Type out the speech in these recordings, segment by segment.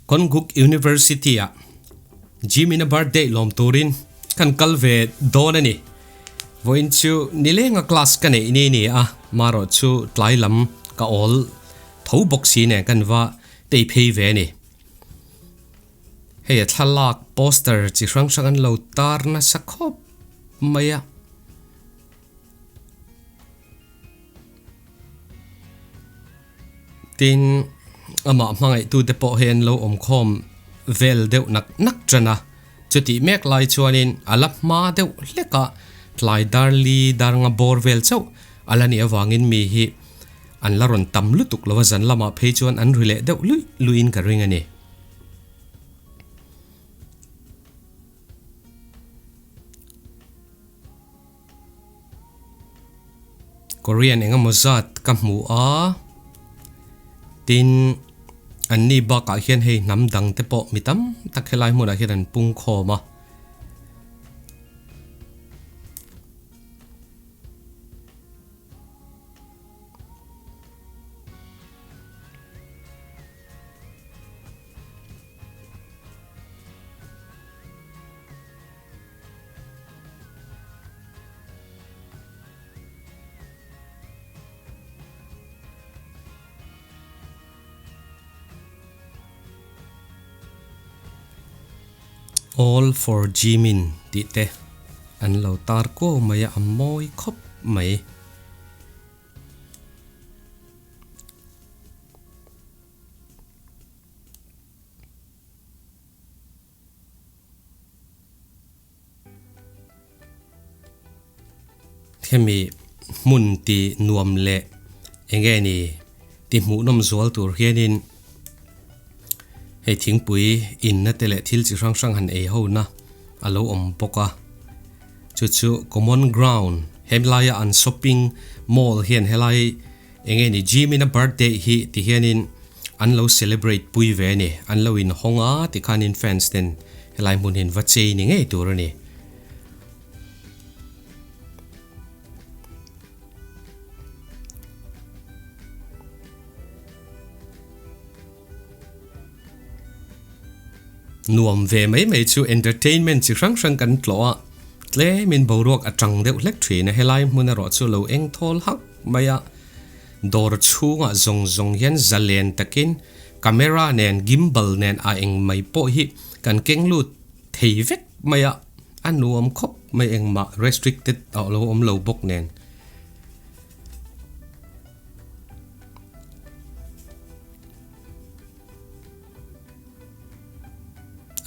Konkuk University ah Jimin-a birthday lawm turin kan kal ve dawn a ni. Vawiin chu nilenga class ka neih ni ni a, marawh chu tlai lam ka awl tho bawk si nen kan va tei phei ve a ni. Hei a thlalak poster chi hrang hrang an lo tar nasa khawp mai a. Tin, amah hmangaihtute pawh hi an lo awmkhawm vel deuh nak nak tan a. Chutih mek lai chuanin a la hma deuh hlek a, tlai dar li dar nga bawr vel chauh a la nih avangin mi hi an la rawn tam lutuk lo a, zan lamah phei chuan an ri leh deuh luih luihin ka ring a ni. Korean eng emaw zat ka hmu a, tin an ni bakah hian hei hnam dang te pawh mi tam tak helai hmunah hian an pung khawm a. All for Jimin tih te an lo tar kuau mai a, a mawi khawp mai. Hemi hmun ti nuam leh eng nge ni ti hmuhnawm zual tur hianin hei thingpui inna te leh thil chi hrang hrang han ei ho na a lo awm bawk a chu chu common ground helaia an shopping mall hian helai eng nge ni gym in a birthday hi ti hianin an lo celebrate pui ve a ni an lo inhawng a tikhanin fans ten helai hmun hi an va chei ni ngei tur a ni. Nuam ve mai mai chu entertainment chi hrang hrang kan tlawh a tlemin boruak a tang deuh hlek thin a helai hmun erawh chu lo eng thawl hak mai a dawr chhungah zawng zawng hian zalen takin camera nen gimbal nen a eng mai pawh hi kan keng lut thei vek mai a a nuam khawp mai engmah restricted a lo awm lo bawk nen.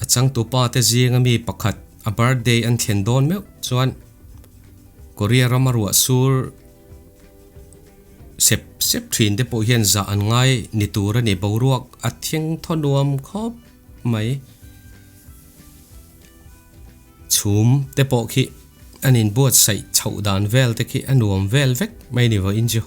A changtupa te zinga mi pakhat a birthday an thlen dawn meuh chuan Korea rama ruah sur sep sep thin te pawh hian zah an ngai ni tur a ni boruak a thleng thaw nuam khawp mai. Chhum te pawh khi an inbuatsaih chhoh dan vel te khi a nuam vel vek mai ni vawiin chu.